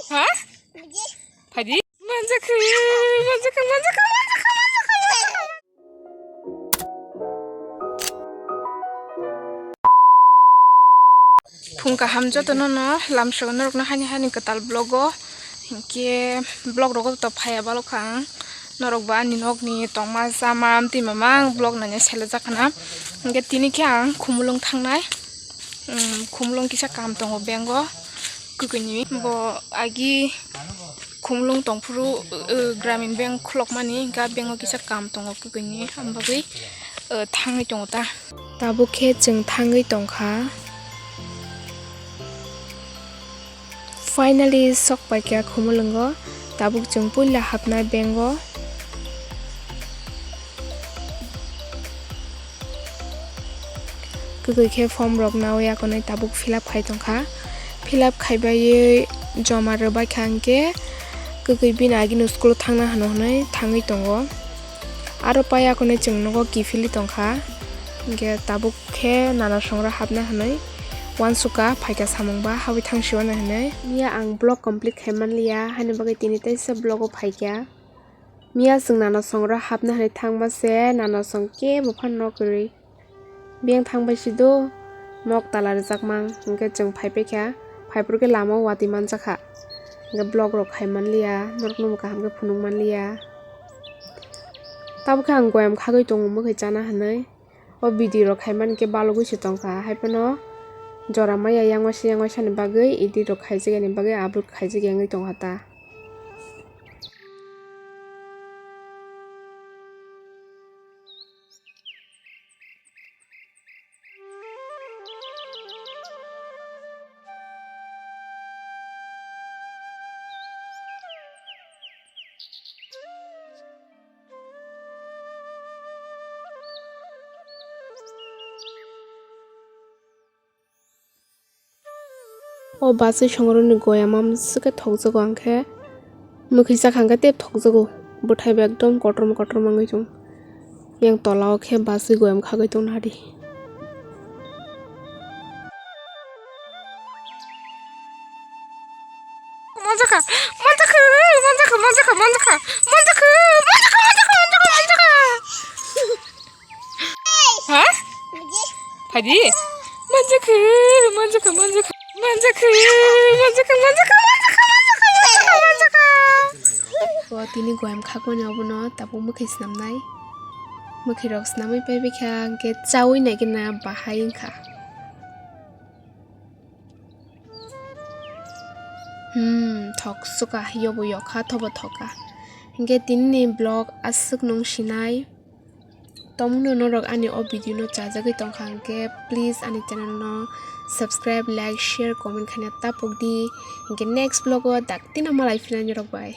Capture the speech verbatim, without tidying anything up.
Ha? Phaidi? Manjakha, manjakha, manjakha, manjakha, manjakha, manjakha. Phung kaham jotono no lamsao norokno hani hani kwtal vlog o, hinkhe vlog rogo to phaiya balokha ang. Norok ba ani nokni tongma chama amtwi mama ang vlog naina selejak khna. Hinkhe tini khe ang Khumulwng thangnai. Um, Khumulwng kisa kam tongo bank o, kwkwi ni bo agi Khumulwng tongphuru, uh, Gramin Bank khulokmani, hinkhe bank o kisa kam tongo kwkwi ni, am bagwi, uh, thangwi tongo ta. Tabuk khe chwng thangwi tongkha. Finally sok paikha Khumulwngo, tabuk chwng puila hapnai bank o. Kwkwi khe form rok nawi akonwi tabuk fill up khai tongkha. Fill up khai baiwi joma rwbaikha hinkhe kwkwi bini agini school o thangna hano hwnwi thangwi tongo. Aro pai akonwi chwng nogo kiphilwi tongkha. Hinkhe tabuk khe nana songra hapna hwnwi uansukha, phaikha samung ba habwi thangsiwano hwnwi. Miya ang vlog complete khai manliya, haini bagwi tini teisa vlog o phaikha. Miya chwng nana songra hapna hwnwi thangma se nana song kebo phano kwrwi. Biyang thangbai si do, nok tala rijak mang, hinkhe chwng phaipai kha, phaiphuru khe lama o watwi manjakha. Hinkhe vlog rok khai manliya, norokno bo kaham khe phunuk manliya. Tabukhe ang goyam khagwi tongo mwkhwi chana hwnwi. O video rok khai mani khe balugwi se tongkha, haiphano jora maya yang waisa yang waisa ni bagwi edit rok khaijak yani bagwi upload khaijak wngwi tongkha ta. O bachwi songroni goyama swkhe thokjago, ang khe mwkhwi chakha hwnkhe tei thokjago. Bwthai bai ekdom kotorma kotorma wngwi tong. Yang tola o khe bachwi goyam khagwi tongna di. Manjakha, manjakha, manjakha, manjakha, manjakha, manjakha, manjakha, manjakha, manjakha, manjakha. Ha? Phaidi? Manjakha, manjakha, manjakha, manjakha, manjakha, manjakha, manjakha, manjakha, manjakha. O tini goyam khakmani obono tabuk mwkhwi swnamnai. Mwkhwi rok swnamwi paibai kha, hwnkhe chaui naikhe na bahai wngkha. Hmm, thok suka, yobo yokha, thobo thokha. Hwnkhe tinini vlog aswk nung sinai. Tomungno norok ani o video no chajagwi tongkha hwnkhe, please ani channel no subscribe, like, share, comment khaina tapok di. Hwnkhe next vlog o daktino malai phinai norok bai.